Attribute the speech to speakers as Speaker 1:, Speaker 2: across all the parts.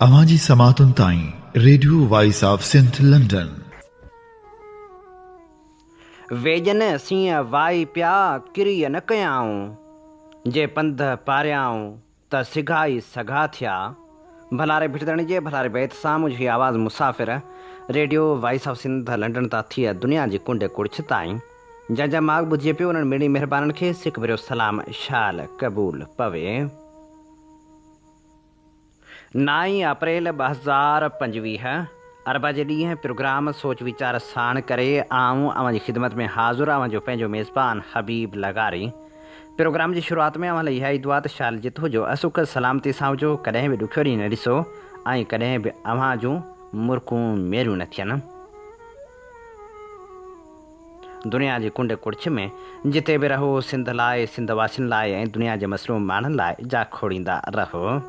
Speaker 1: اوهان جي سماعتن تائين radio voice of Sindh London.
Speaker 2: ويڄن سينء وائي پيا ڪريء نه ڪيائون، جي پنڌ پاريائون ته سگها ئي سگها ٿيا. ڀلاري ڀٽ ڌڻي جي ڀلاري بيت سان منهنجي هي آواز مسافر radio voice of Sindh London تان ٿي دنيا جي ڪنڊ ڪڙڇ تائين جنهن جا ماڳ ٻڌجي پيو انهن مڙني مهربانن کي سڪ ڀريو سلام شال قبول پوي. نائين اپريل 2025 اربع جي ڏينهن پروگرام سوچ ويچار ساڻ ڪري آئون اوهان جي خدمت ۾ حاضر اوهان جو پنهنجو ميزبان حبيب لغاري پروگرام جي شروعات ۾ اوهان لاء اها ئي دعا ته شال جت هجو سک سلامتي سان هجو ڪڏهن به ڏکيو ڏينهن نه ڏسو ۽ ڪڏهن به اوهان جون مرڪون ميريون نه ٿين. دنيا جي ڪنڊ ڪڙڇ ۾ جتي به رهو سنڌ لاء، سنڌ واسين لاء ۽ دنيا جي مظلوم ماڻهن لاء جاکوڙيندا رهو.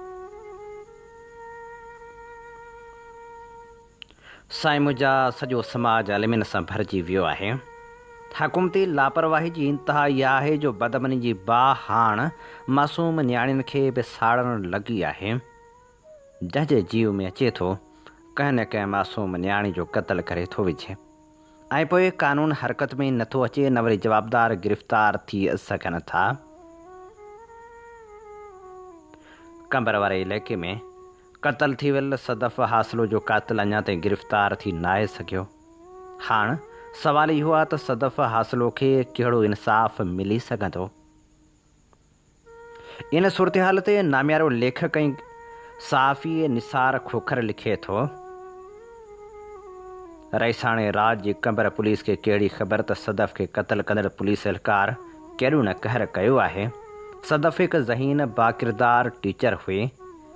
Speaker 2: سائين منهنجا سڄو سماج المين سان ڀرجي ويو آهي. حڪومتي لاپرواهي جي انتها اها آهي جو بدامني جي باهه هاڻ معصوم نياڻين کي به ساڙڻ لڳي آهي. جنهن جي جيء ۾ اچي ٿو ڪنهن نه ڪنهن معصوم نياڻي جو قتل ڪري ٿو وجهي. ۽ پوء قانون حرڪت ۾ نٿو اچي نه وري جوابدار گرفتار ٿي سگهن ٿا. قمبر واري علائقي ۾ قتل ٿي ويل صدف حاصلو جو قاتل اڃا تائين گرفتار ٿي ناهي سگهيو. هاڻ سوال اهو آهي ته صدف حاصلو کي ڪهڙو انصاف ملي سگهندو؟ ان صورتحال تي ناميارو ليکڪ ۽ صحافي نثار کوکر لکي ٿو، رئيساڻي راڄ جي قمبر پوليس کي ڪهڙي خبر ته صدف کي قتل ڪندڙ پوليس اهلڪار ڪيڏو نه قهر ڪيو آهي. صدف هڪ ذهين باڪردار ٽيچر هئي.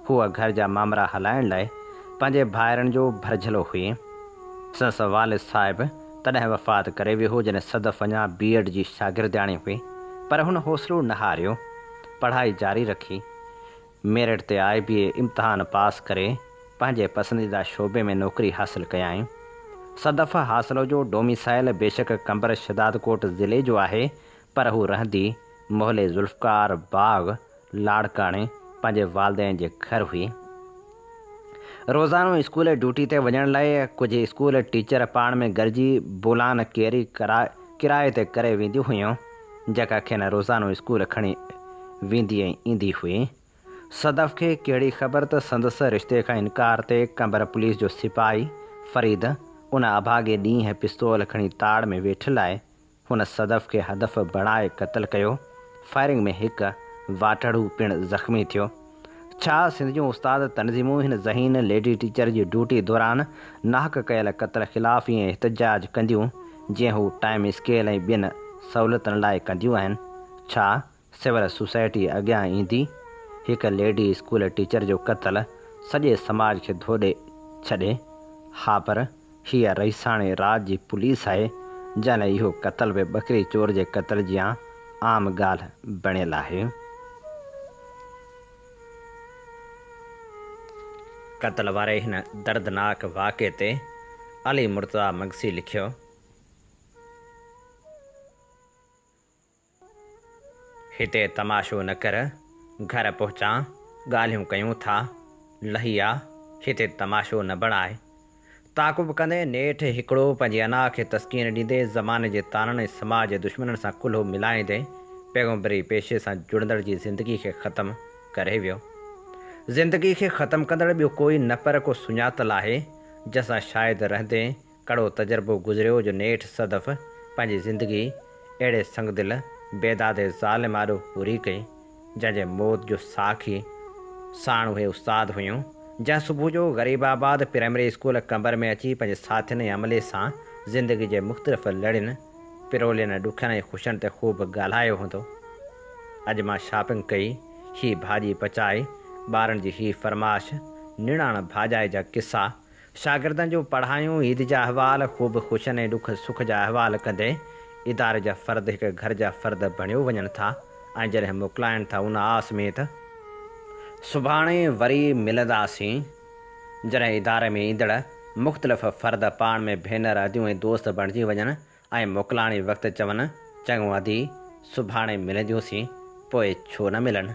Speaker 2: هوء گهر جا مامرا هلائڻ لاء پنهنجي ڀائرن جو ڀرجهلو هئي. سندس والد صاحب تڏهن وفات ڪري ويو هو جڏهن صدف اڃا بي ايڊ جي شاگردياڻي هئي پر هن حوصلو نه هاريو. پڙهائي جاري رکي. ميرٽ تي آء بي اي امتحان پاس ڪري پنهنجي پسنديده شعبي ۾ نوڪري حاصل ڪيائين. صدف حاصلو جو ڊوميسائل بيشڪ قمبر شهدادڪوٽ ضلعي جو آهي پر هو رهندي محلي ذوالفقار باغ لاڙڪاڻي پنهنجي والدين جي گهر هئي. روزانو اسڪول ڊيوٽي تي وڃڻ لاء ڪجهه اسڪول ٽيچر پاڻ ۾ گڏجي بولان ڪيري ڪرائي تي ڪري وينديون هيون، جيڪا کين روزانو اسڪول کڻي ويندي ۽ ايندي هئي. صدف کي ڪهڙي خبر ته سندس رشتي کان انڪار تي قمبر پوليس جو سپاهي فريد ان اڀاڳي ڏينهن پستول کڻي تاڙ ۾ ويٺل آهي هن صدف کي هدف بڻائي قتل ڪيو، فائرنگ ۾ هڪ واٽهڙو پڻ زخمي ٿيو. ڇا سنڌ جون استاد تنظيمون هن ذهين ليڊي ٽيچر جي ڊيوٽي دوران ناحق ڪيل قتل خلاف ائين احتجاج ڪنديون جيئن هو ٽائيم اسڪيل ۽ ٻين سهولتن لاء ڪنديون آهن؟ ڇا سول سوسائٽي اڳيان ايندي هڪ ليڊي اسڪول ٽيچر جو قتل سڄي سماج کي ڌوڏي ڇڏي ها پر هيء رئيساڻي راڄ جي پوليس آهي جنهن لاء اهو قتل به ٻڪري چور جي قتل جيان عام ڳالهه بڻيل آهي. قتل واري هن دردناڪ واقعي تي علي مرتضيٰ مگسي لکيو. هتي تماشو نه ڪر، گهر پهچان، ڳالهيون ڪيون ٿا، لهي آ، هتي تماشو نه بڻاء. تعاقب ڪندي نيٺ هڪڙو پنهنجي انا کي تسڪين ڏيندي زماني جي طعنن ۽ سماج جي دشمنن سان ڪلهو ملائيندي پيغمبري پيشي سان جڙندڙ جي زندگي کي ختم ڪري ويو. زندگي کي ختم ڪندڙ ٻيو ڪوئي نه پر ڪو سڃاتل آهي، جنهن سان شايد رهندي ڪڙو تجربو گذريو جو نيٺ صدف پنهنجي زندگي اهڙي سنگدل بيدادي ظالم آڏو پوري ڪئي، جنهن جي موت جو ساکي ساڻ اهي استاد هيون، جنهن صبح جو غريب آباد پرائمري اسڪول قمبر ۾ اچي پنهنجي ساٿين ۽ عملي سان زندگي جي مختلف لڙين، پرولين، ڏکن ۽ خوشين تي خوب ڳالهايو هوندو. اڄ مان شاپنگ ڪئي، هي ڀاڄي پچائي، ٻارن جي هي فرماش، نڻاڻ ڀاڄائي جا قصا، شاگردن جون پڙهايون، عيد جا احوال، خوب خوشين ۽ ڏک سک جا احوال ڪندي اداري جا فرد هڪ گهر جا فرد بڻيو وڃن ٿا ۽ جڏهن موڪلائن ٿا ان آس ۾ ته سڀاڻي وري ملنداسين. جڏهن اداري ۾ ايندڙ مختلف فرد پاڻ ۾ ڀينر، اديون ۽ دوست بڻجي وڃن ۽ موڪلاڻي وقت چون چڱو ادي سڀاڻي ملنديونسين پوء ڇو نه ملن؟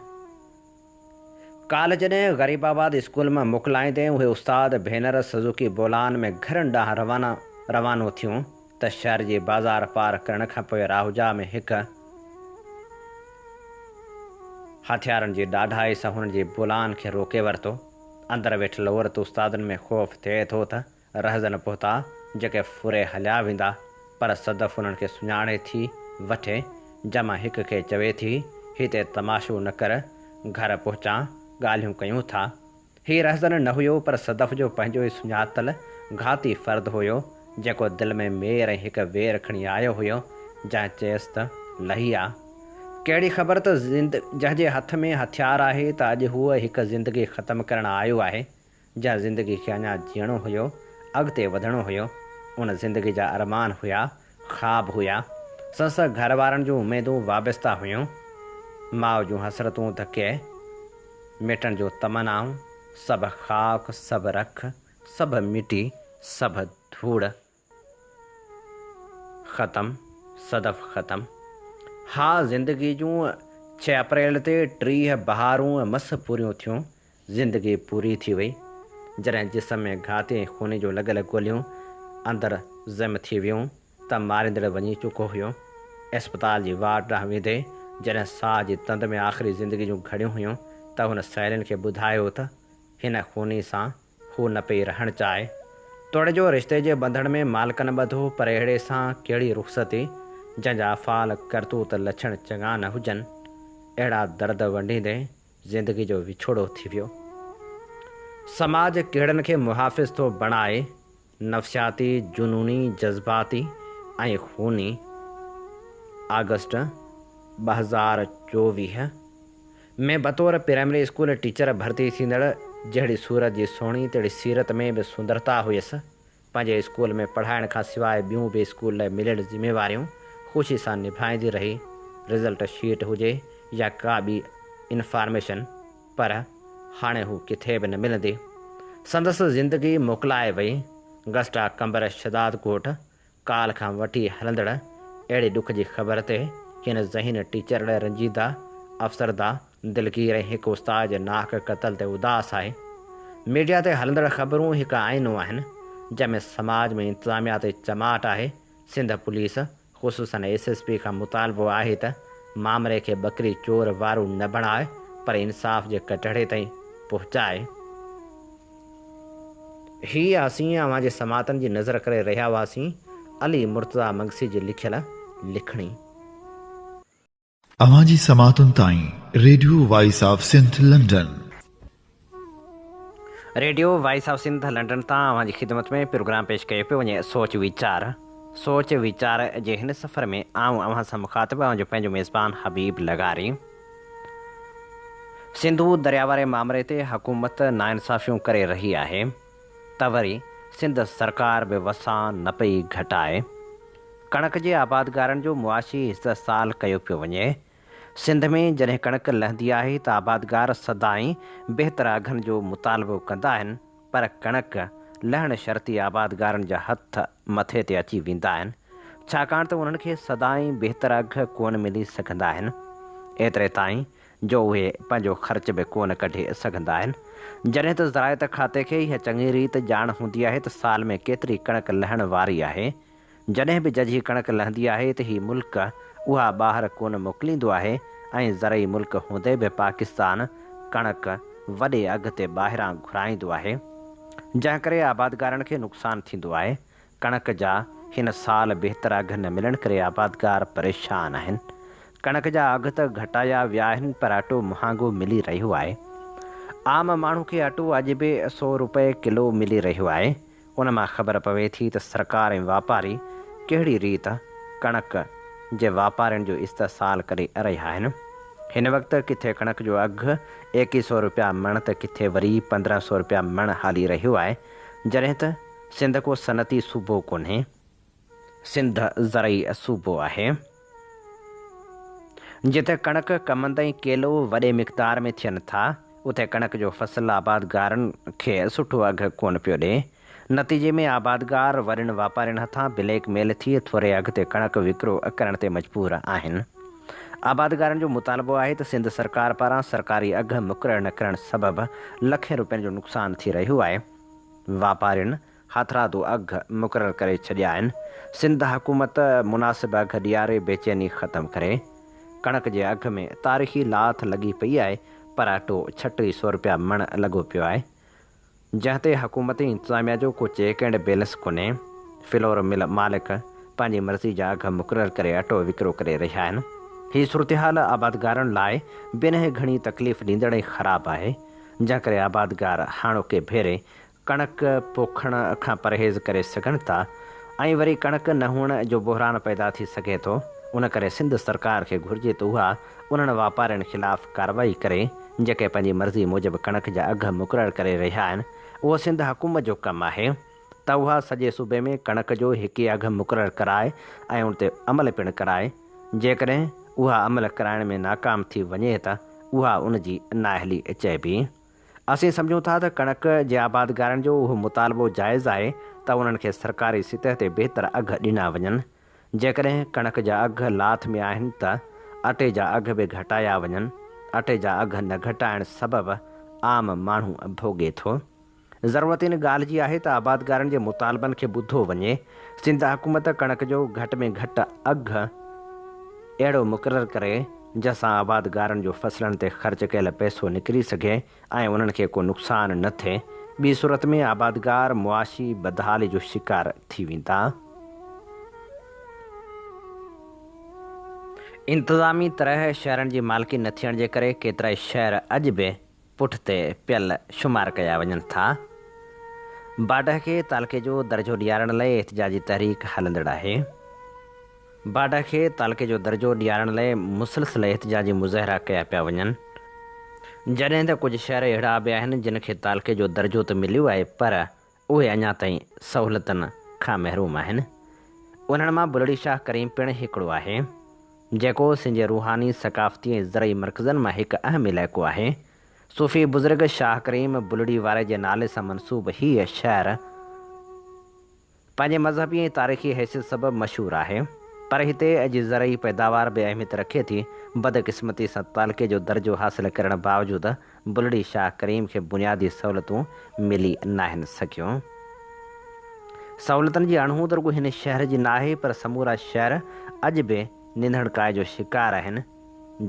Speaker 2: ڪالهه جڏهن غريب آباد اسڪول مان موڪلائيندي اهي استاد ڀينر سوزوڪي بولان ۾ گهرن ڏانهن روانا روانو ٿيون ته شهر جي بازار پار ڪرڻ کان پوء راهوجا ۾ هڪ هٿيارن جي ڏاڍائي سان هنن جي بولان کي روڪي ورتو. اندر ويٺل عورت استادن ۾ خوف ٿئي ٿو ته رهزن پهتا، جيڪي ڦري هليا ويندا، پر صدف انهن کي سڃاڻي ٿي وٺي، جنهن مان هڪ کي چوي ٿي، هتي تماشو نه ڪر، گهر پهچان، ڳالهيون ڪيون ٿا. هي رهزن نه هيو، پر صدف جو پنهنجو ئي سڃاتل گهاتي فرد هيو، جيڪو دل ۾ مير ۽ هڪ وير کڻي آيو هيو، جنهن چيس ته، لهي آ. ڪهڙي خبر ته جنهن جي هٿ ۾ هٿيار آهي ته اڄ هو هڪ زندگي ختم ڪرڻ آيو آهي، جنهن زندگي کي اڃا جيئڻو هيو، اڳتي وڌڻو هيو، ان زندگي جا ارمان هيا، خواب هيا، سندس گهر وارن جون اميدون وابسته هيون، ماء جون حسرتون ته ڪي مٽڻ جون تمنائون، سڀ خاڪ، سڀ رک، سڀ مٽي، سڀ ڌوڙ. ختم، صدف ختم. ها زندگي جون ڇهه اپريل تي 30 بهارون مس پوريون ٿيون، زندگي پوري ٿي وئي. جڏهن جسم ۾ گهاتي ۽ خوني جون لڳل گوليون اندر ضم ٿي ويون ته ماريندڙ وڃي چڪو هيو. اسپتال جي وارڊ ڏانهن ويندي جڏهن ساهه جي تند ۾ آخري زندگي جون گهڙيون هيون ته هن سهيلين کي ٻڌايو ته هن خوني سان هو نه پئي رهڻ چاهي. توڙي جو رشتي جي ٻنڌڻ ۾ مالڪن ٻڌو پر اهڙي سان ڪهڙي رخصتي، جنهن جا افعال، ڪرتوت، لڇڻ چڱا نه هجن. اهڙا درد ونڊيندي زندگي جو وڇوڙو ٿي ويو. سماج ڪهڙن کي محافظ ٿو بڻائي، نفسياتي، جنوني، جذباتي ۽ خوني. آگسٽ 2024. ۾ بطور پرائمري اسڪول ٽيچر ڀرتي ٿيندڙ جهڙي صورت جي سهڻي تهڙي سيرت ۾ به سندرتا هيس. پنهنجي اسڪول ۾ پڙهائڻ کان سواء ٻيون به اسڪول لاء مليل ذميواريون خوشي سان نڀائيندي رهي. رزلٽ شيٽ هجي يا ڪا ٻي انفارميشن پر هاڻي هو ڪٿي به نه ملندي. سندس زندگي موڪلائي وئي. گسٽا قمبر شهدادڪوٽ ڪالهه کان وٺي هلندڙ اهڙي ڏک جي خبر تي هن ذهين ٽيچرڙي رنجيده، افسرده، دلگير ۽ هڪ استاد جي ناحق قتل تي اداس آهي. ميڊيا تي هلندڙ خبرون هڪ آئينو آهن، جنهن ۾ سماج ۾ انتظاميا تي چماٽ آهي، سنڌ پوليس خصوصن ايس ايس پي کان مطالبو آهي ته مامري کي ٻڪري چور وارو نه بڻائي پر انصاف جي ڪٽهڙي تائين پهچائي. هي اسين اوهان جي سماعتن جي نظر ڪري رهيا هئاسين علي مرتضيٰ مگسي جي لکيل لکڻي.
Speaker 1: اوهان جي سماعتن تائين radio voice of Sindh London.
Speaker 2: Radio voice of Sindh London تان اوهان جي خدمت ۾ پروگرام پيش ڪيو پيو وڃي سوچ ويچار سوچ ويچار جي هن سفر ۾ آئون اوهان سان مخاطب اوهان جو پنهنجو ميزبان حبيب لغاري. سنڌو درياء واري مامري تي حڪومت ناانصافيون ڪري رهي آهي ته وري سنڌ سرڪار به وسان نه پئي گهٽائي. ڪڻڪ جي آبادگارن جو معاشي استحصال ڪيو پيو وڃي. سنڌ ۾ جڏهن ڪڻڪ لهندي آهي ته آبادگار سدائين بهتر اگهن جو مطالبو ڪندا آهن پر ڪڻڪ لهڻ شرط ئي آبادگارن جا هٿ مٿي تي اچي ويندا آهن، ڇاڪاڻ ته انهن کي سدائين بهتر اگهه ڪونه ملي سگهندا آهن، ايتري تائين جو اهي پنهنجو خرچ به ڪونه ڪڍي سگهندا آهن. جڏهن ته زراعت کاتي کي اها چڱي ريت ڄاڻ هوندي آهي ته سال ۾ ڪيتري ڪڻڪ لهڻ واري آهي. جڏهن به ججهي ڪڻڪ لهندي آهي ته هي ملڪ اها ٻاهر ڪونه موڪليندو آهي ۽ زرعي ملڪ هوندي به پاڪستان ڪڻڪ وڏي اگهه تي ٻاهران گهرائيندو آهي. جنهن ڪري آبادگارن کي نقصان ٿيندو آهي، ڪڻڪ جا هن سال بهتر اگهه نه ملڻ ڪري آبادگار پريشان آهن. ڪڻڪ جا اگهه ته گهٽايا ويا آهن پر اٽو مهانگو ملي رهيو آهي. عام ماڻهو کي اٽو اڄ به سئو روپيه ڪلو ملي رهيو آهي. ان مان خبر پوي ٿي ته سرڪار ۽ واپاري ڪهڙي ريت ڪڻڪ جي واپارين جو استحصال ڪري رهيا آهن. هن وقت ڪٿي ڪڻڪ جو اگهه ايڪيهه سئو رپيا مڻ ته ڪٿي وري 15 سئو رپيا مڻ هلي رهيو آهي، جڏهن ته سنڌ ڪو صنعتي صوبو ڪونهي. سنڌ زرعي صوبو آهي، جتي ڪڻڪ، ڪمند ۽ ڪيلو وڏي مقدار ۾ ٿين ٿا، اتي ڪڻڪ جو فصل آبادگارن کي سٺو اگهه ڪونه پيو ڏئي. نتيجي ۾ آبادگار وڏن واپارين هٿان بليڪ ميل ٿي ٿوري اگهه تي ڪڻڪ وڪرو ڪرڻ تي مجبور آهن. آبادگارن جو مطالبو آهي ته سنڌ سرڪار پاران سرڪاري اگهه مقرر نه ڪرڻ سبب لکين روپين جو نقصان ٿي رهيو آهي. واپارين هٿرادو اگهه مقرر ڪري ڇڏيا آهن. سنڌ حڪومت مناسب اگهه ڏياري بيچيني ختم ڪري. ڪڻڪ جي اگهه ۾ تاريخي لاٿ لڳي پئي آهي پر اٽو 36 سئو رپيا مڻ لڳو پيو آهي. جنهن تي حڪومتي انتظاميا جو ڪو چيڪ اينڊ بيلنس ڪونهي. فلور مل مالڪ پنهنجي مرضي جا اگهه مقرر ڪري اٽو وڪرو ڪري رهيا آهن. هي صورتحال آبادگارن لاء بنهه گهڻي تڪليف ڏيندڙ ۽ خراب آهي، جنهن ڪري آبادگار هاڻوڪي ڀيري ڪڻڪ پوکڻ کان پرهيز ڪري سگهن ٿا ۽ وري ڪڻڪ نه هئڻ جو بحران پيدا ٿي سگهي ٿو. ان ڪري سنڌ سرڪار کي گهرجي ته اها انهن واپارين خلاف ڪارروائي ڪري، جيڪي پنهنجي مرضي موجب ڪڻڪ جا اگهه مقرر ڪري رهيا آهن، اهو سنڌ حڪومت جو ڪم آهي ته اها سڄي صوبي ۾ ڪڻڪ جو هڪ ئي اگهه مقرر ڪرائي ۽ ان تي عمل پڻ ڪرائي، جيڪڏهن اها عمل ڪرائڻ ۾ ناڪام ٿي وڃي ته اها ان جي نااهلي چئبي. اسين سمجهون ٿا ته ڪڻڪ جي آبادگارن جو اهو مطالبو جائز آهي ته انهن کي سرڪاري سطح تي بهتر اگهه ڏنا وڃن، جيڪڏهن ڪڻڪ جا اگهه لاٿ ۾ آهن ته اٽي جا اگهه به گهٽايا وڃن، اٽي جا اگهه نه گهٽائڻ سبب عام ماڻهو ڀوڳي ٿو. ضرورت ان ڳالهه جي آهي ته آبادگارن جي مطالبن کي ٻڌو وڃي، سنڌ حڪومت ڪڻڪ جو گهٽ ۾ گهٽ اگهه اهڙو مقرر ڪري جنهن سان آبادگارن جو فصلن تي خرچ ڪيل پئسو نڪري سگهي ۽ انهن کي ڪو نقصان نه ٿئي، ٻي صورت ۾ آبادگار معاشي بدحالي جو شڪار ٿي ويندا. انتظامي طرح شهرن جي مالڪي نه ٿيڻ جي ڪري ڪيترائي شهر اڄ به پٺتي پيل شمار ڪيا وڃن ٿا. باڊهه کي تعلقي جو درجو ڏيارڻ لئه احتجاجي تحريڪ هلندڙ آهي. باڊهه کي تعلقي جو درجو ڏيارڻ لئه مسلسل احتجاجي مظاهرا ڪيا پيا وڃن. جڏهن ته ڪجهه شهر اهڙا به آهن جن کي تعلقي جو درجو ته مليو آهي پر اهي اڃا تائين سهولتن کان محروم آهن. انهن مان بلڙي شاهه ڪريم پڻ هڪڙو آهي، جيڪو سنڌ جي روحاني، ثقافتي ۽ زرعي مرڪزن مان هڪ اهم علائقو آهي. صوفي بزرگ شاهه ڪريم بلڙي واري جي نالي سان منسوب هيء شهر پنهنجي مذهبي ۽ تاريخي حيثيت سبب مشهور آهي، پر هتي جي زرعي پيداوار به اهميت رکي ٿي. بدقسمتي سان تعلقي جو درجو حاصل ڪرڻ باوجود بلڙي شاهه ڪريم کي بنيادي سهولتون ملي ناهن سگهيون. سهولتن جي اڻهوند رڳو هن شهر جي ناهي پر سمورا شهر اڄ به ننڌڻڪائي جو شڪار آهن،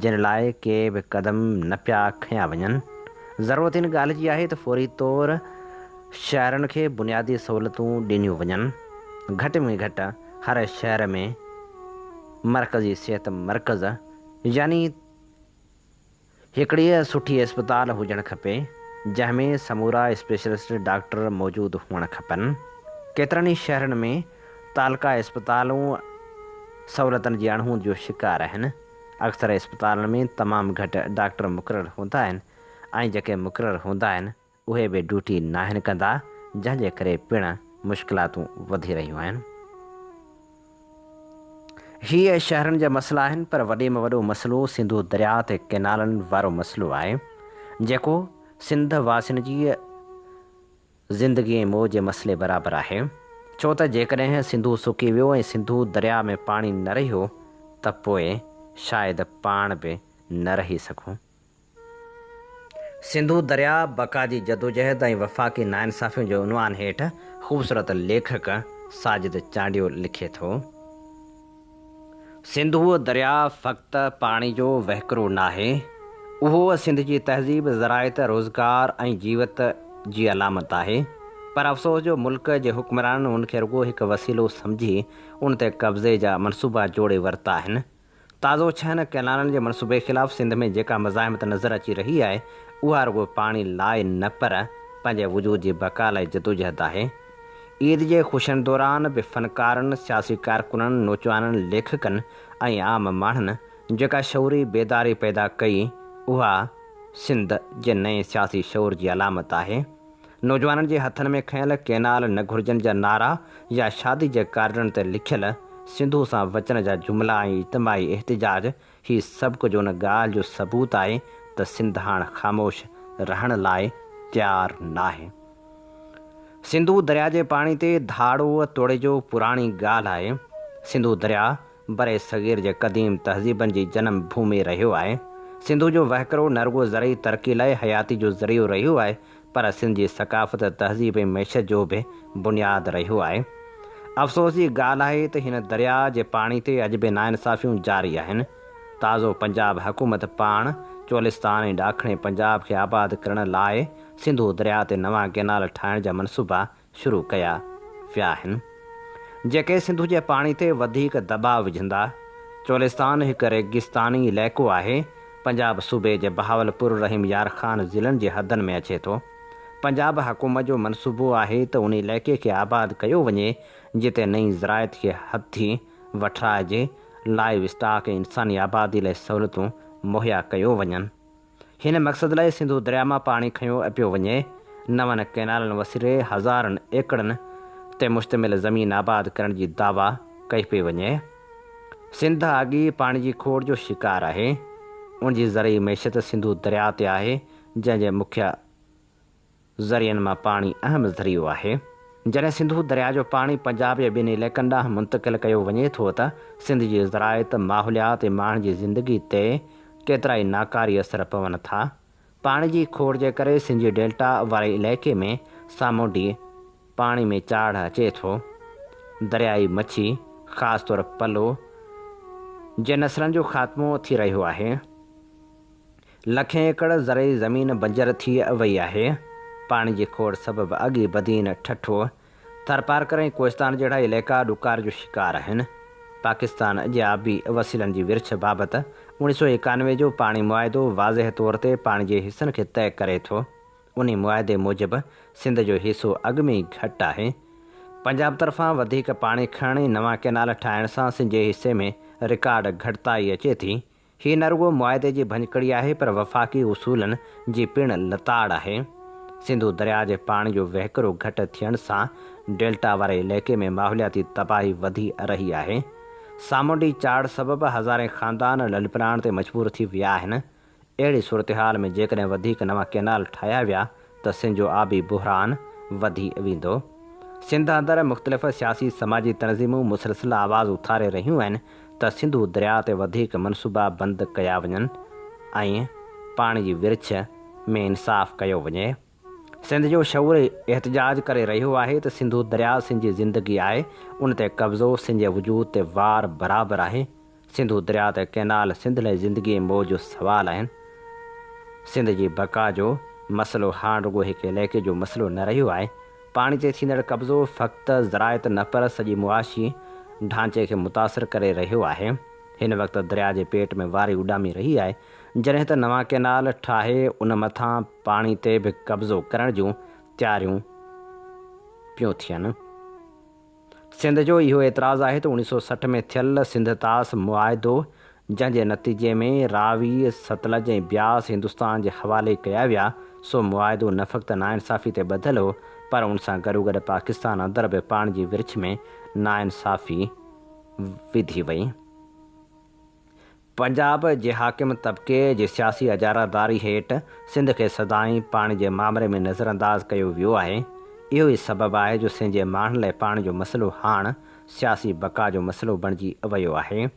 Speaker 2: جن لاء ڪي به قدم نه پيا کنيا وڃن. ضرورت ان ڳالهه جي آهي ته فوري طور شهرن کي بنيادي سهولتون ڏنيون وڃن. گهٽ ۾ گهٽ هر شهر ۾ مرڪزي صحت مرڪز يعني هڪڙي سٺي اسپتال هجڻ کپي، جنهن ۾ سمورا اسپيشلسٽ ڊاڪٽر موجود هئڻ کپن. ڪيترن ئي شهرن ۾ تعلقه اسپتالون سهولتن جي اڻهوند جو شڪار آهن. اڪثر اسپتالن ۾ تمام گهٽ ڊاڪٽر مقرر هوندا آهن ۽ جيڪي مقرر هوندا آهن اهي به ڊيوٽي ناهن ڪندا جنهن جي ڪري پڻ مشڪلاتون وڌي رهيون آهن. هي شهرن جا مسئلا آهن پر وڏي ۾ وڏو مسئلو سنڌو درياء تي ڪئنالن وارو مسئلو آهي جيڪو سنڌ واسين جي زندگي ۽ موت جي مسئلي برابر آهي ڇو ته جيڪڏهن سنڌو سڪي ويو ۽ سنڌو درياء ۾ پاڻي نه رهيو ته پوء شايد پاڻ به نه رهي سگهون. سنڌو درياء بقا جي جدوجهد ۽ وفاقي ناانصافيون جي عنوان هيٺ خوبصورت ليکڪ ساجد چانڊيو لکي ٿو. سنڌوء درياء فقط پاڻي جو وهڪرو ناهي، اهو سنڌ جي تهذيب، زراعت، روزگار ۽ جيوت جي علامت آهي. پر افسوس جو ملڪ جي حڪمرانن ان کي رڳو هڪ وسيلو سمجهي ان تي قبضي جا منصوبا جوڙي ورتا آهن. تازو ڇهن ڪئنالن جي منصوبي خلاف سنڌ ۾ جيڪا مزاحمت نظر اچي رهي آهي، اها رڳو پاڻي لاء نه پر پنهنجي وجود جي بقا لاء جدوجهد آهي. عيد جي خوشين دوران به فنڪارن، سياسي ڪارڪنن، نوجوانن، ليکڪن ۽ عام ماڻهن جيڪا شعوري بيداري پيدا ڪئي، اها سنڌ جي نئين سياسي شعور جي علامت آهي. نوجوانن جي هٿن ۾ کنيل ڪينال نه گهرجن جا نعرا يا شادي جي ڪارڊن تي لکيل سنڌو سان وچن جا جملا ۽ اجتماعي احتجاج هي سڀ ڪجهه ان ڳالهه جو ثبوت آهي ته سنڌ هاڻ خاموش رهڻ لاء تيار ناهي. سنڌو درياء جي پاڻي تي ڌاڙو توڙي جو پراڻي ڳالهه آهي. سنڌو درياء برصغير جي قديم تهذيبن جي جنم ڀومي رهيو آهي. سنڌو جو وهڪرو نه رڳو زرعي ترقي لاء حياتي جو ذريعو رهيو آهي پر سنڌ جي ثقافت، تهذيب ۽ معيشت جو به بنياد رهيو آهي. افسوس جي ڳالهه آهي ته هن درياء جي پاڻي تي اڄ به ناانصافيون جاري آهن. تازو پنجاب حڪومت پاڻ چولستان ۽ ڏاکڻي پنجاب کي آباد ڪرڻ لاء سنڌو درياء تي نوان ڪئنال ٺاهڻ جا منصوبا شروع ڪيا ويا آهن، جيڪي سنڌو جي پاڻي تي وڌيڪ دٻاء وجهندا. چولستان هڪ ريگستاني علائقو آهي. پنجاب صوبي جي بهاولپور، رحيم يار خان ضلعن جي حدن ۾ اچي ٿو. پنجاب حڪومت جو منصوبو آهي ته ان علائقي کي آباد ڪيو وڃي، جتي نئين زراعت کي هٿي وٺرائجي، لائيو اسٽاڪ ۽ انساني آبادي لاء سهولتون مهيا ڪيو وڃن. هن مقصد لاء سنڌو درياء مان پاڻي کنيو پيو وڃي. نون ڪئنالن وسيلي هزارن ايڪڙن تي مشتمل زمين آباد ڪرڻ جي دعويٰ ڪئي پئي وڃي. سنڌ اڳ ئي پاڻي جي کوٽ جو شڪار آهي. ان جي زرعي معيشت سنڌو درياء تي آهي، جنهن جي مکيه ذريعن مان پاڻي اهم ذريعو آهي. جڏهن سنڌو درياء جو پاڻي پنجاب جي ٻين علائقن ڏانهن منتقل ڪيو وڃي ٿو ته سنڌ جي زراعت، ماحوليات ۽ ماڻهن جي زندگي تي ڪيترائي ناڪاري اثر پون ٿا. پاڻي جي کوٽ جي ڪري سنڌ جي ڊيلٽا واري علائقي ۾ سامونڊي پاڻي ۾ چاڙهه اچي ٿو. دريائي مڇي، خاص طور پلو، جي نسلن جو خاتمو ٿي رهيو آهي. لکين ايڪڙ زرعي زمين بنجر ٿي وئي آهي. پاڻي جي کوٽ سبب اڳ ئي بدين، ٺٽو، ٿرپارڪر ۽ ڪوهستان جهڙا علائقا ڏڪار جو شڪار آهن. پاڪستان جي آبي وسيلن جي ورڇ بابت 1991 جو پاڻي معاهدو واضح طور تي پاڻي جي حصن کي طئي ڪري ٿو. انهي معاهدي موجب سنڌ جو حصو اڳ ۾ ئي گهٽ آهي. پنجاب طرفان وڌيڪ پاڻي کڻڻ ۽ نوان ڪئنال ٺاهڻ سان سنڌ جي حصي ۾ رڪارڊ گهٽتائي اچي ٿي. هي نه رڳو معاهدي جي ڀڃڪڙي آهي پر وفاقي اصولن جي پڻ لتاڙ آهي. سنڌو درياء جي پاڻي جو وهڪرو گهٽ ٿيڻ سان ڊيلٽا واري علائقي ۾ ماحولياتي تباهي وڌي رهي آهي. سامونڊي چاڙهه سبب هزارين خاندان لڏپلاڻ تي مجبور ٿي ويا آهن. اهڙي صورتحال ۾ جيڪڏهن وڌيڪ نوان ڪئنال ٺاهيا ويا ته سنڌ جو آبي بحران وڌي ويندو. سنڌ اندر مختلف سياسي سماجي تنظيمون مسلسل آواز اٿاري رهيون آهن ته سنڌو درياء تي وڌيڪ منصوبا بند ڪيا وڃن ۽ پاڻي جي ورڇ ۾ انصاف ڪيو وڃي. سنڌ جو شعور احتجاج ڪري رهيو آهي ته سنڌو درياء سنڌ جي زندگي آهي، ان تي قبضو سنڌ جي وجود تي وار برابر آهي. سنڌو درياء تي ڪئنال سنڌ لاء زندگي ۽ موت جو سوال آهن. سنڌ جي بقا جو مسئلو هاڻ رڳو هڪ علائقي جو مسئلو نه رهيو آهي. پاڻي تي ٿيندڙ قبضو فقط زراعت نه پر سڄي معاشي ڍانچي کي متاثر ڪري رهيو آهي. هن وقت درياء جي پيٽ ۾ واري اڏامي رهي آهي، جڏهن ته نوان ڪئنال ٺاهي ان مٿان پاڻي تي به قبضو ڪرڻ جون تياريون پيون ٿين. سنڌ جو اهو اعتراض آهي ته 1960 ۾ ٿيل سنڌ طاس معاهدو، جنهن جي نتيجي ۾ راوي، ستلج ۽ بياس هندستان جي حوالي ڪيا ويا، سو معاهدو نه فقط ناانصافي تي ٻڌل هو، پر ان سان گڏوگڏ پاڪستان اندر به پاڻي جي ورڇ ۾ ناانصافي وڌي وئي. پنجاب جي حاڪم طبقي جي سياسي اجاره داري هيٺ سنڌ کي سدائين پاڻي جي مامري ۾ نظرانداز ڪيو ويو آهي. اهو ئي سبب آهي جو سنڌ جي ماڻهن لاء پاڻي جو مسئلو هاڻ سياسي بقا جو مسئلو بڻجي ويو آهي.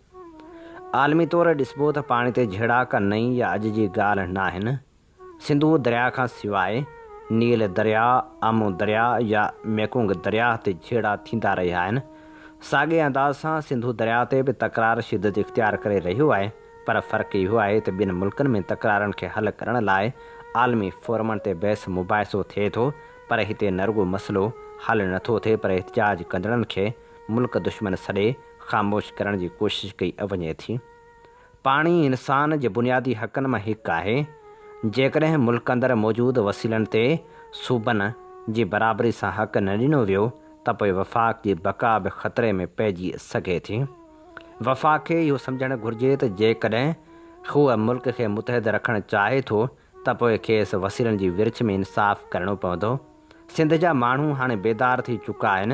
Speaker 2: عالمي طور ڏسبو ته پاڻي تي جهيڙا ڪا نئين يا اڄ جي ڳالهه ناهن. سنڌو درياء کان سواء نيل درياء، آمو درياء يا ميڪونگ درياهه تي جهيڙا ٿيندا رهيا آهن. ساڳئي انداز سان سنڌو درياء تي به تڪرار شدت اختيار ڪري رهيو آهي پر فرق اهو آهي ته ٻين ملڪن ۾ تڪرارن کي حل ڪرڻ لاء عالمي فورمن تي بحث مباحثو ٿئي ٿو پر هتي نه رڳو مسئلو حل نه ٿو ٿئي پر احتجاج ڪندڙن کي ملڪ دشمن سڏي خاموش ڪرڻ جي ڪوشش ڪئي وڃي ٿي. پاڻي انسان جي بنيادي حقن مان هڪ آهي. جيڪڏهن ملڪ اندر موجود وسيلن تي صوبن جي برابري سان حق نه ڏنو ويو ته پوء وفاق جي بقا به خطري ۾ پئجي سگهي ٿي. وفاق کي اهو سمجهڻ گهرجي ته جيڪڏهن هو ملڪ کي متحد رکڻ چاهي ٿو ته پوء کيس وسيلن جي ورڇ ۾ انصاف ڪرڻو پوندو. سنڌ جا ماڻهو هاڻي بيدار ٿي چڪا آهن،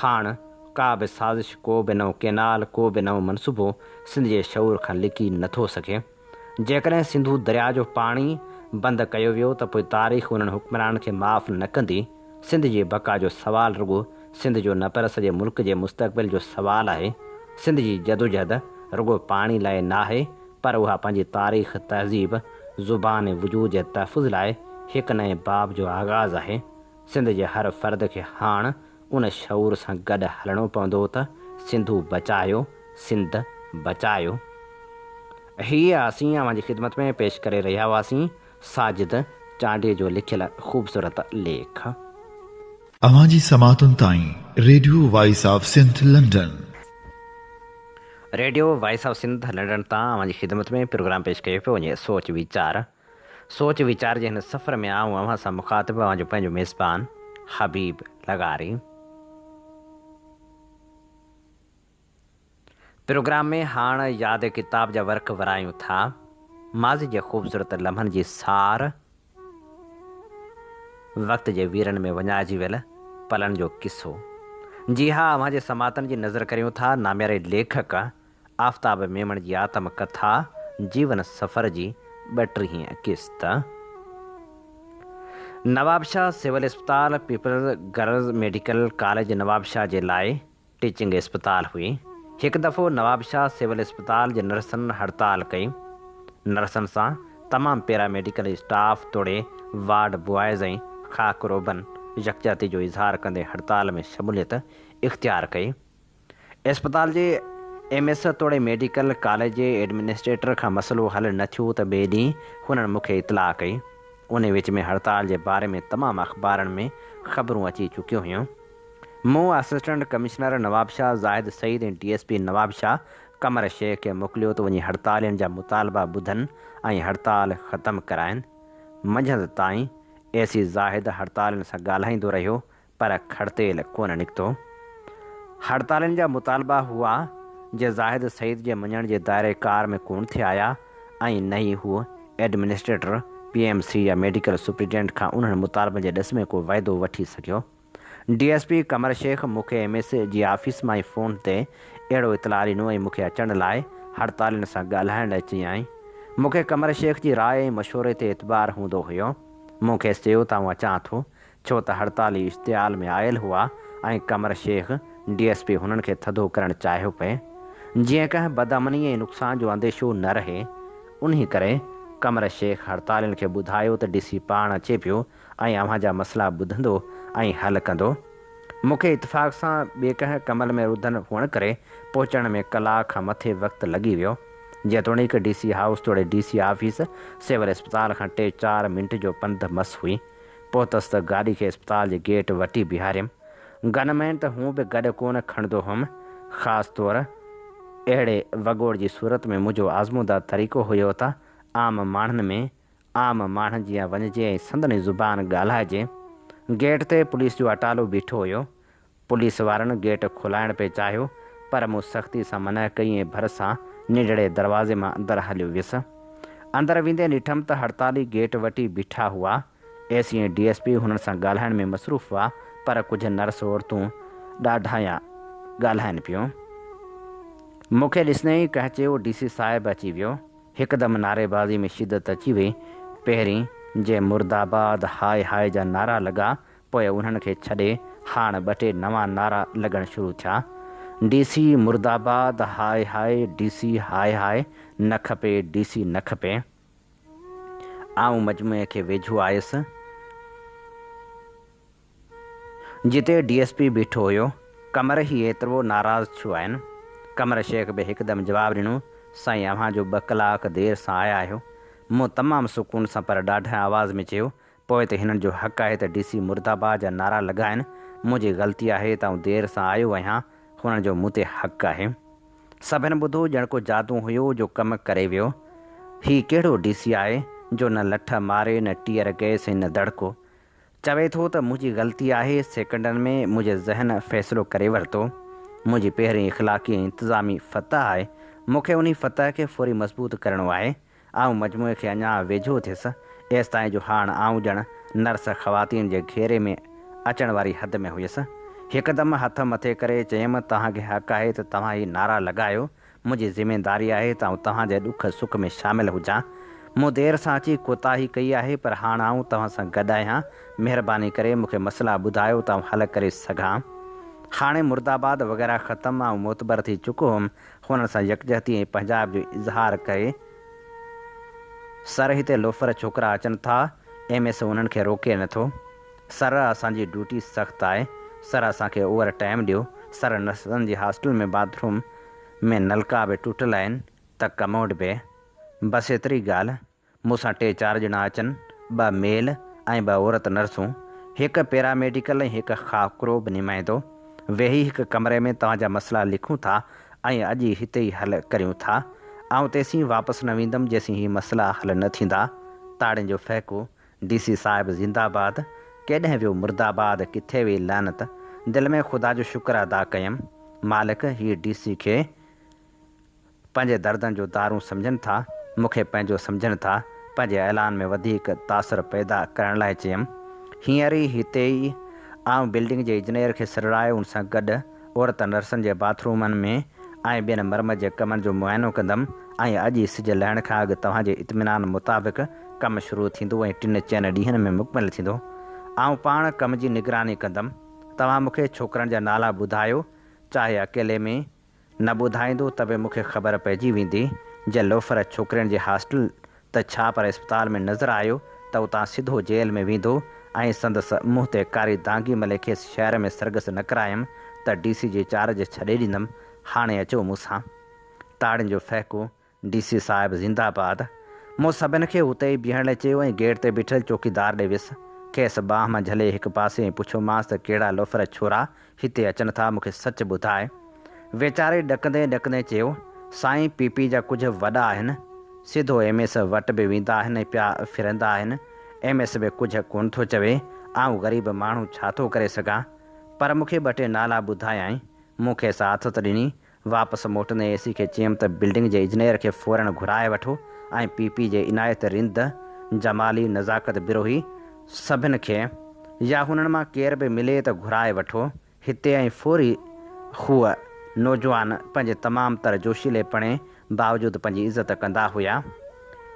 Speaker 2: هاڻ ڪا به سازش، ڪو به نئون ڪئنال، ڪو به نئون منصوبو سنڌ جي شعور کان لڪي نه ٿو سگهي. جيڪڏهن سنڌو درياء جو پاڻي بند ڪيو ويو ته پوء تاريخ انهن حڪمرانن کي معاف نه ڪندي. سنڌ جي بقا جو سوال رڳو سنڌ جو نه پر سڄي ملڪ جي مستقبل جو سوال آهي. سنڌ جي جدوجهد رڳو پاڻي لاء ناهي پر اها پنهنجي تاريخ، تهذيب، زبان ۽ وجود جي تحفظ لاء هڪ نئين باب جو آغاز آهي. سنڌ جي هر فرد کي هاڻ ان شعور سان گڏ هلڻو پوندو ته سنڌو بچايو، سنڌ بچايو. هيء اسين اوهان جي خدمت ۾ پيش ڪري رهيا هئاسين ساجد چانڊيي جو لکيل خوبصورت ليک.
Speaker 1: اوهان جي سماعتن تائين radio voice of Sindh London.
Speaker 2: Radio voice of Sindh London تان اوهان جي خدمت ۾ پروگرام پيش ڪيو پيو وڃي سوچ ويچار سوچ ويچار جي هن سفر ۾ آئون اوهان سان مخاطب اوهان جو پنهنجو ميزبان حبيب لغاري. پروگرام ۾ هاڻ ياد ڪتاب جا ورق ورايون ٿا. ماضي جي خوبصورت لمحن جي سار، وقت جي ويرن ۾ وڃائجي ويل پلن جو قصو. جي ها اوهان جي سماعتن جي نظر ڪريون ٿا نامياري ليکڪ آفتاب ميمڻ جي آتم ڪٿا جيون سفر جي ٻٽيهين قسط. نوابشاهه سول اسپتال peoples girls medical college Nawabshah جي لاء ٽيچنگ اسپتال هئي. هڪ دفعو نوابشاهه سول اسپتال جي نرسن هڙتال ڪئي. نرسن سان تمام پيرا ميڊيڪل اسٽاف توڙي وارڊ بوائز ۽ خاڪروبن يڪجهتي جو اظهار ڪندي هڙتال ۾ شموليت اختيار ڪئي. اسپتال جي ايم ايس توڙي ميڊيڪل ڪاليج جي ايڊمنسٽريٽر کان مسئلو حل نه ٿيو ته ٻئي ڏينهن هنن مون کي اطلاع ڪئي. انهي وچ ۾ هڙتال جي باري ۾ تمام اخبارن ۾ خبرون اچي چڪيون هيون. مون assistant commissioner Nawabshah Zahid Saeed ۽ D S P Nawabshah Qamar Shaikh کي موڪليو ته وڃي هڙتالين جا مطالبا ٻڌن ۽ هڙتال ختم ڪرائين. منجهند تائين اي سي زاهد هڙتالين سان ڳالهائيندو رهيو پر کڙتيل ڪونه نڪتو. هڙتالين جا مطالبا هئا جي زاهد سعيد جي مڃڻ جي دائري ڪار ۾ ڪونه ٿي آيا ۽ نه ئي هو ايڊمنسٽريٽر، پي ايم سي يا ميڊيڪل سپرنٽينڊنٽ کان انهن مطالبن جي ڏس ۾ ڪو وعدو وٺي سگهيو. D S P Qamar Shaikh مون کي ايم ايس جي آفيس مان ئي فون تي اهڙو اطلاع ڏنو ۽ مون کي اچڻ لاء هڙتالين سان ڳالهائڻ لاء چيائين. مون کي قمر شيخ جي راء ۽ مشوري تي اعتبار هوندو هيو. مون کيس چيو ته آئون اچان ٿو، ڇو ته هڙتالي اشتعال ۾ آيل هئا ۽ Qamar Shaikh D S P هنن کي ٿڌو ڪرڻ چاهيو پئي. جيئن ڪنهن بدامني ۽ نقصان جو انديشو نه رهي. انهي ڪري قمر شيخ هڙتالين کي ٻڌايو ته ڊي سي پاڻ اچي پيو ۽ اوهان جا مسئلا ٻڌندو ۽ حل ڪندو. مون کي اتفاق سان ٻئي ڪنهن ڪم ۾ رڌل هئڻ ڪري پهچڻ ۾ ڪلاڪ کان مٿي وقت لڳي ويو. جيتوڻيڪ ڊي سي هائوس توڙي ڊي سي آفيس سول اسپتال کان ٽي چار منٽ جو پنڌ مس هئي. پهتس ته گاڏي کي اسپتال جي گيٽ وٽ ئي بيهاريم. گن مين ته هونء به گڏ ڪونه کڻندو هئم. خاص طور اهڙي وڳوڙ جي صورت ۾ منهنجو آزموده طريقو هيو ته عام ماڻهن ۾ عام ماڻهن جيان وڃجي ۽ سندن ئي زبان ڳالهائجي. گيٽ تي پوليس جو اٽالو بيٺو هيو. پوليس وارن گيٽ کولائڻ پئي چاهيو، پر مون سختي سان منع ڪئي ۽ ڀرسان ننڍڙي دروازي مان اندر هليو ويس. اندر ويندي ڏٺم ته هڙتالي گيٽ وٽ ئي بيٺا هئا. اي سي ۽ ڊي ايس پي هنن سان ڳالهائڻ ۾ مصروف هئا، پر ڪجهه نرس عورتون ڏاڍايان ڳالهائن پيون. مون کي ڏسندي ئي ڪنهن چيو ڊي سي صاحب اچي ويو. هڪدم نعريبازي ۾ شدت اچي وئي. پهرين جي مرداباد هاء هاء جا نعرا لڳا، پوء انهن کي ڇڏي هاڻ ٻه ٽي نوان نعرا لڳڻ شروع ٿيا. ڊي سي مرداباد هاء هاء، ڊي سي هاء هاء، نه کپي ڊي سي نه کپي. آئون مجموعي کي ويجهو آيس. جتي ڊي ايس پي بيٺو هيو. قمر هي ايترو ناراض ڇو آهن؟ قمر شيخ به هڪدم جواب ڏنو، سائين اوهان جو ٻه ڪلاڪ دير سان آيا آهيو. مون تمام سڪون سان پر ڏاڍي آواز ۾ چيو، پوء ته هنن جو حق آهي ته ڊي سي مرداباد جا نعرا لڳائن، منهنجي غلطي آهي ته آئون دير سان آيو آهيان، هنن جو مون تي حق آهي. سڀن ٻڌو ڄڻ ڪو جادو هيو جو ڪم ڪري ويو. هي ڪهڙو ڊي سي آهي جو نه لٺ ماري نه ٽيئر گئس ۽ نه دڙڪو. چوي ٿو ته منهنجي غلطي آهي، سيڪنڊن ۾ منهنجي ذهن فيصلو ڪري ورتو. منهنجي پهرين اخلاقي ۽ انتظامي فتح آهي. مون کي انهي فتح کي فوري مضبوط ڪرڻو آهي. آئون مجموعي کي اڃا ويجهو ٿيس، ايستائين جو هاڻ آئون ڄڻ نرس خواتين جي گهيري ۾ اچڻ واري حد ۾ هيس. هڪدم هٿ مٿي ڪري چيم، توهان کي حق آهي ته توهان هي نعرا لڳايو، منهنجي ذميداري آهي ته آئون توهان جي ڏک سک ۾ شامل هجان. مون دير سان اچي ڪوتاهي ڪئي آهي پر هاڻ آئون توهان سان گڏ آهيان. مهرباني ڪري مون کي مسئلا ٻڌايو ته آئون حل ڪري سگهان. هاڻي مردآباد وغيره ختم، آئون معتبر ٿي چڪو هوم، هنن سان يڪجهتي ۽ پنهنجائپ جو اظهار ڪري، سر هتي لوفر ڇوڪرا اچن ٿا، ايم ايس انهن کي روڪي نه ٿو. سر اسان جي ڊيوٽي سخت آهي، سر اسان کي اوور ٽائيم ڏيو، سر نرسن جي هاسٽل ۾ باٿ روم ۾ نلڪا به ٽٽل آهن ته ڪموڊ به. بس ايتري ڳالهه. مون سان ٽي چار ڄڻا اچن، ٻه ميل ۽ ٻه عورت نرسون، هڪ پيرا ميڊيڪل ۽ هڪ خاڪروب به نمائندو. ويهي هڪ ڪمري ۾ توهان جا مسئلا لکون ٿا ۽ اڄ ئي هتي ئي حل ڪريون ٿا. آئون تيسين واپس نه ويندم جيسين هي مسئلا حل نه ٿيندا. تاڙين جو ڦهڪو، ڊي سي صاحب زنده باد، ڪيڏهن ويو مرده باد، ڪٿي وئي لعنت. دل ۾ خدا جو شڪر ادا ڪيم. مالڪ هي ڊي سي کي پنهنجي دردن جو دارون سمجهن ٿا، مون کي پنهنجو سمجهن ٿا، پنهنجي اعلان ۾ وڌيڪ تاثر پيدا ڪرڻ لاء چيم، هينئر ئي هتي ئي آئون بلڊنگ جي اجنير کي سڏرائي ان سان گڏ عورت نرسن جي باٿ رومن ۾ ۽ ٻين مرمت جي ڪمن جو معائنو ڪندم ۽ اڄ ئي سج لهڻ کان اڳ توهان جي اطمينان مطابق ڪم شروع ٿيندو ۽ ٽن چئن ڏينهن ۾ مڪمل ٿيندو. آئون پاڻ ڪم جي نگراني ڪندم. توهان مون کي ڇوڪرن جا نالا ٻڌايو، چاهي اڪيلي ۾. نه ٻڌائيندو ته به مون کي خبر پئجي ويندي. جي لوفر ڇوڪرين جي هاسٽل ته ڇا پر اسپتال ۾ نظر آيو ته اتان سڌو جيل ۾ ويندو ۽ سندس منهن تي ڪاري دانگي ملي کيس شهر ۾ سرگس نه ڪرايم ته ڊي سي جي چارج ڇڏي ڏيندم. هاڻي اچو مون سان. تاڙين جو ڦهڪو ڊي سي صاحب زنده باد. مون سڀن کي اتي ئي بيهڻ لاء چيو ۽ گيٽ تي بيٺل چوڪيدار ڏي ويس. کيس ٻانهن مان جهلي هڪ پاسي ۽ پڇيومانس ته ڪهڙا لوفر ڇورا هتي اچن ٿا مون کي سچ ٻڌاء. ويچاري ڏڪندي ڏڪندي چيو، سائين پي پي جا ڪجهه وڏا آهن. سڌو ايم ايس وٽ به ويندا آهن ۽ پيا ڦرندا آهن. ايم ايس به ڪجهه ڪونه ٿو چوي. آئون غريب ماڻهو ڇا ٿو ڪري سگهان. پر مون کي ٻه ٽي نالا ٻڌايائين. مون کيس آٿت ڏني. واپس موٽندي اي سي کي چيم ته بلڊنگ جي اجنير کي فورن گهرائي وٺو ۽ پي پي جي عنايت رند، جمالي، نزاڪت بروهي سڀن کي يا هنن مان ڪير به ملي ته گهرائي وٺو هتي ۽ فوري هوء نوجوان پنهنجي تمام تر جوشيلي پڻي باوجود پنهنجي عزت ڪندا هيا.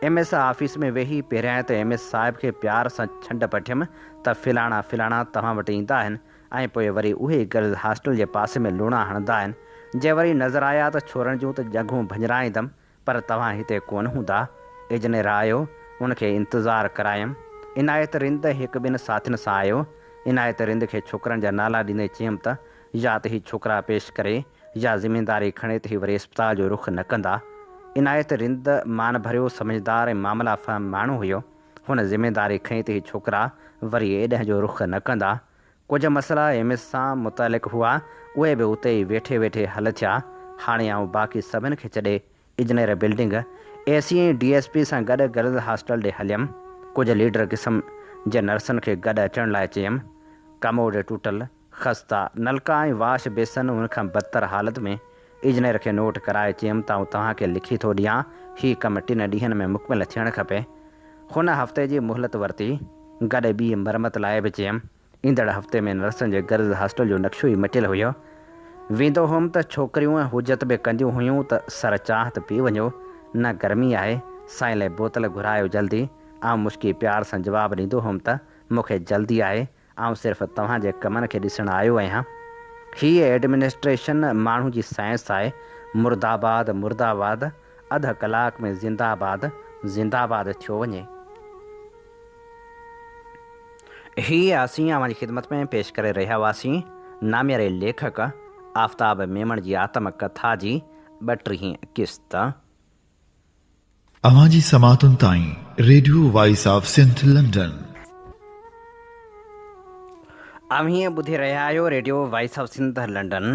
Speaker 2: ايم ايس آفيس ۾ ويهي پهريائين ته ايم ايس صاحب کي پيار سان ڇنڊ پٽيم ته فلاڻا فلاڻا توهان وٽ ايندا آهن ۽ پوء وري اهي ئي گرلز هاسٽل جي پاسي ۾ لوڻا هڻندا آهن. جي وري نظر آيا ته ڇورن جون ته ڄنگهون ڀڃرائيندم، پر توهان هتي ڪونه هوندا. اجنير آيو، ان کي انتظار ڪرايم. عنايت رند هڪ ٻن ساٿين سان آيو. عنايت رند کي ڇوڪرن جا نالا ڏيندي چيم ته يا ته هي ڇوڪرا پيش ڪري يا ذميداري کڻي ته هي وري اسپتال جو رخ نه ڪندا. عنايت رند مان ڀريو، سمجهدار ۽ معاملا فهم ماڻهو هيو. هن ذميداري کنئي ته هي ڇوڪرا وري ايڏهن جو رخ نه ڪندا. ڪجهه مسئلا ايم ايس سان متعلق هئا، اهي به اتي ئي ويٺي ويٺي حل ٿيا. هاڻي آئون باقي سڀن کي ڇڏي اجنير بلڊنگ، اي سي ۽ ڊي ايس پي سان گڏ گرلز هاسٽل ڏي هليم. ڪجهه ليڊر قسم جي نرسن کي گڏ اچڻ لاء چيم. ڪموڊ ٽوٽل، خسته، نلڪا ۽ واش بيسن ان کان بدتر حالت ۾. اجنير کي نوٽ ڪرائي چيم ته آئون توهان کي لکي ٿو ڏيان، هي ڪم ٽن ڏينهن ۾ مڪمل ٿيڻ کپي. هن هفتي جي مهلت ورتي. گڏ ٻي مرمت لاء به چيم. ايندڙ هفتي ۾ نرسن جي گرلز هاسٽل جو نقشو ئي مٽيل هيو. ويندو هوم ته ڇوڪريون حجت به ڪنديون هيون ته سر چانهه ته پي وڃو، نه گرمي آهي، سائين لاء بوتل گهرايو جلدي. آئون مشڪي پيار سان جواب ڏيندو هوم ته مون کي جلدي آهي، آئون صرف توهان جي ڪمن کي ڏسڻ آيو آهيان. هيء ايڊمنسٽريشن ماڻهو جي سائنس آهي. مردآباد مردآباد، اڌ ڪلاڪ ۾ زنده آباد زنده آباد ٿيو وڃي. هيء اسين اوهان جي خدمت ۾ پيش ڪري رهيا هئاسين نامياري ليکڪ آفتاب ميمڻ جي آتم ڪٿا جي ٻٽيهين قسط.
Speaker 1: اوهان جي سماعتن تائين radio voice of Sindh London.
Speaker 2: اوهين ٻڌي رهيا آهيو radio voice of Sindh London.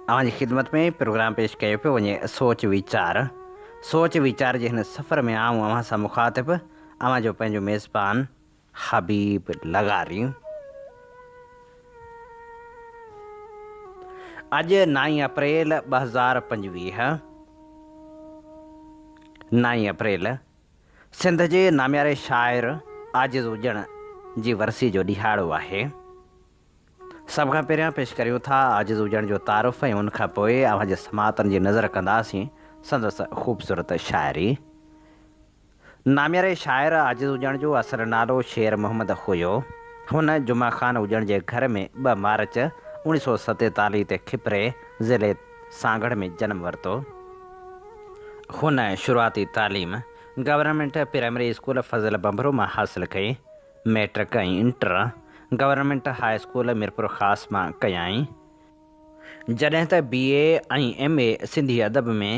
Speaker 2: اوهان جي خدمت ۾ پروگرام پيش ڪيو پيو وڃي سوچ ويچار. سوچ ويچار جي هن سفر ۾ آئون اوهان سان مخاطب اوهان جو پنهنجو ميزبان حبيب لغاري. اڄ نائين اپريل 2025 نائين اپريل سنڌ جي نامياري شاعر عاجز اڄڻ جي ورسي جو ڏهاڙو آهي. سڀ کان پهريان پيش ڪريون ٿا عاجز اڄڻ جو تعارف ۽ ان کان پوء اوهان جي سماعتن جي نظر ڪنداسين سندس خوبصورت شاعري. نامياري شاعر عاجز اڄڻ جو اصل نالو شير محمد هيو. هن جمعه خان اڄڻ جي گهر ۾ ٻه مارچ 1947 تي کپري ضلعي سانگهڙ ۾ جنم ورتو. هن شروعاتي تعليم government primary school Fazal Bhanbhro مان حاصل ڪئي. Matric ۽ inter government high school Mirpurkhas مان ڪيائين. جڏهن ته بي اي ۽ ايم اي سنڌي ادب ۾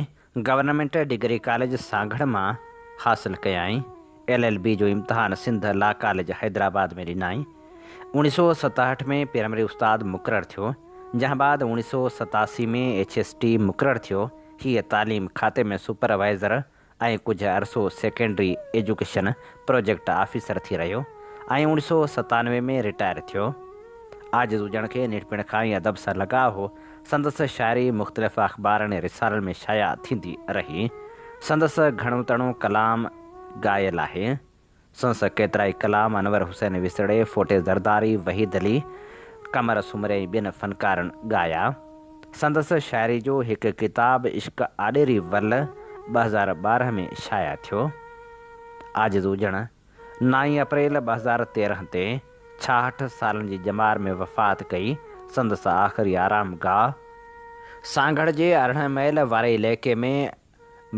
Speaker 2: گورنمينٽ ڊگري ڪاليج سانگهڙ مان حاصل ڪيائين. ايل ايل بي جو امتحان سنڌ لا ڪاليج حيدرآباد ۾ ڏنائين. اوڻيھ سؤ ستاهٺ ۾ پرائمري استاد مقرر ٿيو، جنهن بعد اوڻيھ سؤ 87 ۾ ايڇ ايس ٽي مقرر ٿيو. هيء تعليم کاتي ۾ سپروائيزر ۽ ڪجهه عرصو سيڪنڊري ايجوڪيشن پروجيڪٽ آفيسر ٿي رهيو ۽ اوڻيھ سؤ 97 ۾ رٽائر ٿيو. عاجز هجڻ کي ننڍپڻ کان ئي ادب سان لڳاء هو. سندس شاعري مختلف اخبارن ۽ رسالن ۾ شايع ٿيندي رهي. سندس گهڻو تڻو ڪلام ڳايل آهي. سندس ڪيترائي ڪلام انور حسين وسرڙي، ڦوٽي زرداري، وحيد علي، قمر سومري ۽ ٻين فنڪارن ڳايا. سندس شاعري جو هڪ ڪتاب عشق آڏيري ول 2012 ۾ شايع ٿيو. عاجز هجڻ نائين اپريل 2013 تي 66 سالن جي ڄمار ۾ وفات ڪئي. سندس آخري آرام گاهه سانگهڙ جي 18 ميل واري علائقي ۾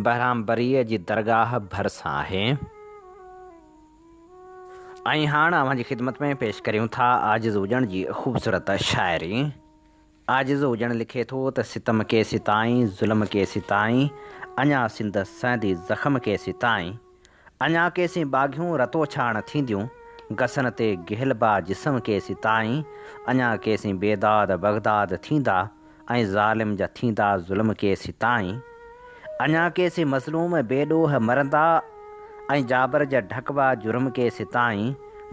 Speaker 2: بهرام بريء جي درگاهه ڀرسان آهي. ۽ هاڻ اوهان جي خدمت ۾ پيش ڪريون ٿا عاجز هجڻ جي خوبصورت شاعري. عاجز هجڻ لکي ٿو ته ستم ڪيسيتائين، ظلم ڪيسيتائين، اڃا سنڌ سهندي زخم ڪيسيتائين، اڃا ڪيسين ٻاگهيون رتوڇاڻ ٿينديون، گسن تي گهلبا جسم ڪيسيتائين، اڃا ڪيسين بيداد بغداد ٿيندا، ۽ ظالم جا ٿيندا ظلم ڪيسيتائين، اڃا ڪيسين مظلوم بي ڏوهه مرندا، ۽ جابر جا ڍڪبا جرم ڪيسيتائين،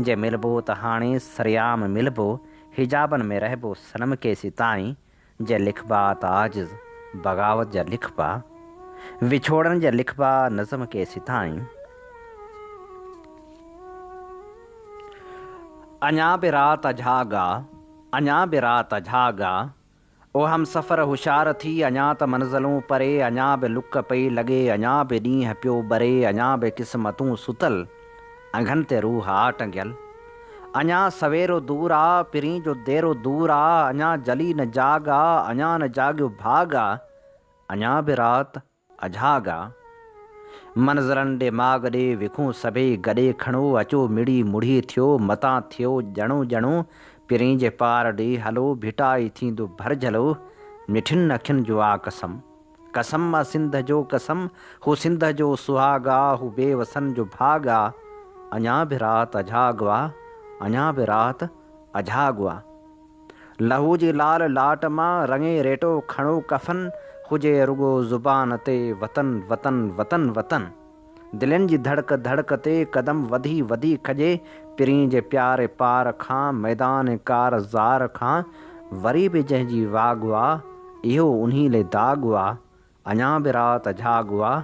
Speaker 2: جي ملبو ته هاڻي سرعام ملبو، حجابن ۾ رهبو صنم ڪيسيتائين، جي لکبا ته عاجز بغاوت جا لکبا، وڇوڙن جا لکبا نظم ڪيسيتائين. اڃا به رات اجهاڳ آ، اڃا به رات اجهاڳ آ، او همسفر هوشيار ٿي، اڃا ته منزلون پري، اڃا به لڪ پئي لڳي، اڃا به ڏينهن پيو ٻري، اڃا به قسمتون ستل، انگهن تي روح آ ٽنگيل. اڃا سويرو دور آ، پرين جو ديرو دور آ، اڃا جلي نه جاڳ آ، اڃا نه جاڳيو ڀاڳ آ، اڃا به رات اجهاڳ آ. منزلن ڏي ماڳ ڏي وکون سڀيئي گڏي کڻو اچو مڙي مڙهي ٿيو متان ٿيو ڄڻو ڄڻو پرين جي پار ڏي هلو ڀٽائي ٿيندو ڀرجهلو مٺين اکين جو آ قسم قسم آ سنڌ جو قسم هو سنڌ جو سهاڳ آ هو بي وسن جو ڀاڳ آ اڃا به رات اجهاڳ آ اڃا به رات اجهاڳ آ. لهو جي لال لاٽ مان رڱي ريٽو کڻو ڪفن هجي رڳو زبان تي وطن وطن وطن وطن دلين جي ڌڙڪ ڌڙڪ تي قدم وڌي وڌي کڄي پرين جي پياري پار کان ميدان ڪار زار کان وري به جنهن جي واڳ آ اهو انهي لئي داغ آ اڃا به رات اجهاڳ آ،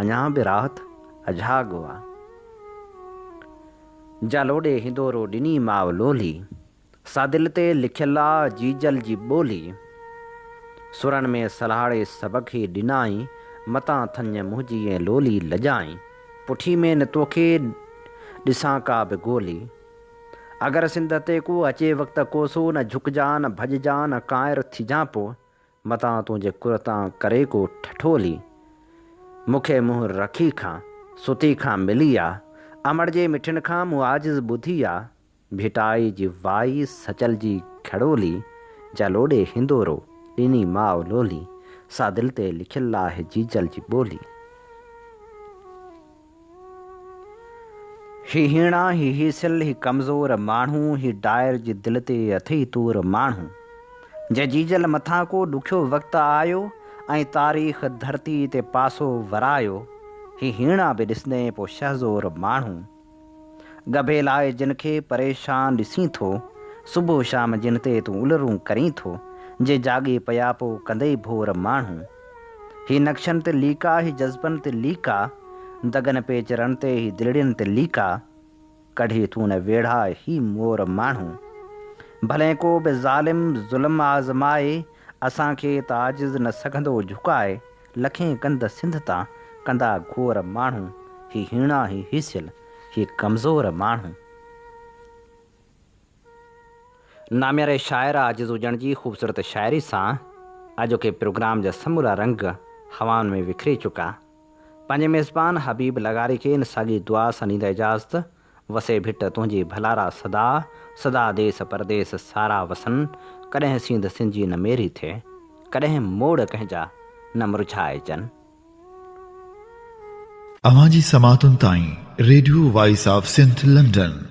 Speaker 2: اڃا به رات اجهاڳ آ. جا لوڏي هندورو ڏني ماء لولي، سا دل تي لکيل آ جيجل جي ٻولي. سرن ۾ سلهاڙي سبق هي ڏنائين، متان ٿڃ منهنجي ۽ لولي لڄائين. پٺي ۾ نه توکي ڏسان ڪا به گولي. اگر سنڌ تي ڪو اچي وقت ڪوسو، نه جهڪجان نه ڀڄجان نه ڪانئر ٿجان پو. متان تنهنجي ڪر تان ڪري ڪو ٺٺولي. مون کي منهن رکي کان، ستي کان ملي آ. امڙ جي مٺين کان مون عاجز ٻڌي آ. ڀٽائي جي وائي سچل جي گهڙولي، جا لوڏي هندورو، ڏني ماء لولي، سا دل تي لکيل آهي جيجل جي ٻولي. هي هيڻا، هي هيسيل، هي ڪمزور ماڻهو، هي ڊائر جي دل تي اٿئي تور ماڻهو. جنهن جيجل مٿان ڪو ڏکيو وقت آيو ۽ تاريخ ڌرتي تي پاسو ورايو، هي هيڻا به ڏسندين پو شهزور ماڻهو. ڳڀي لاء جن کي پريشان ڏسين ٿو، صبح شام جن تي تون الرون ڪرين ٿو، جي جاڳي پيا پو ڪندئي ڀور ماڻهو. هي نقشن تي ليڪا، هي جذبن تي ليڪا، دڳن پيچرن تي، هي دلڙين تي ليڪا، ڪڍي تون نه ويڙها هي مور ماڻهو. ڀلين ڪو به ظالم ظلم آزمائي، اسان کي ته عاجز نه سگهندو جهڪائي، لکين ڪنڌ سنڌ تان ڪندا گهور ماڻهو، هي هيڻا هي هيسيل، هي ڪمزور ماڻهو. نامياري شاعر عاجز هجڻ جي خوبصورت شاعري سان اڄوڪي پروگرام جا سمورا رنگ هوائن ۾ وکري چڪا. پنهنجي ميزبان حبيب لغاري کي ان ساڳي دعا سان ڏيندا اجازت، وسي ڀٽ تنهنجي ڀلارا سدا، سدا ديس پرديس سارا وسن، ڪڏهن سينڌ سنجي نه ميري ٿئي، ڪڏهن موڙ ڪنهن جا نه مرجهائجن.
Speaker 1: اوهان جي سماعتن تائين radio voice of Sindh London.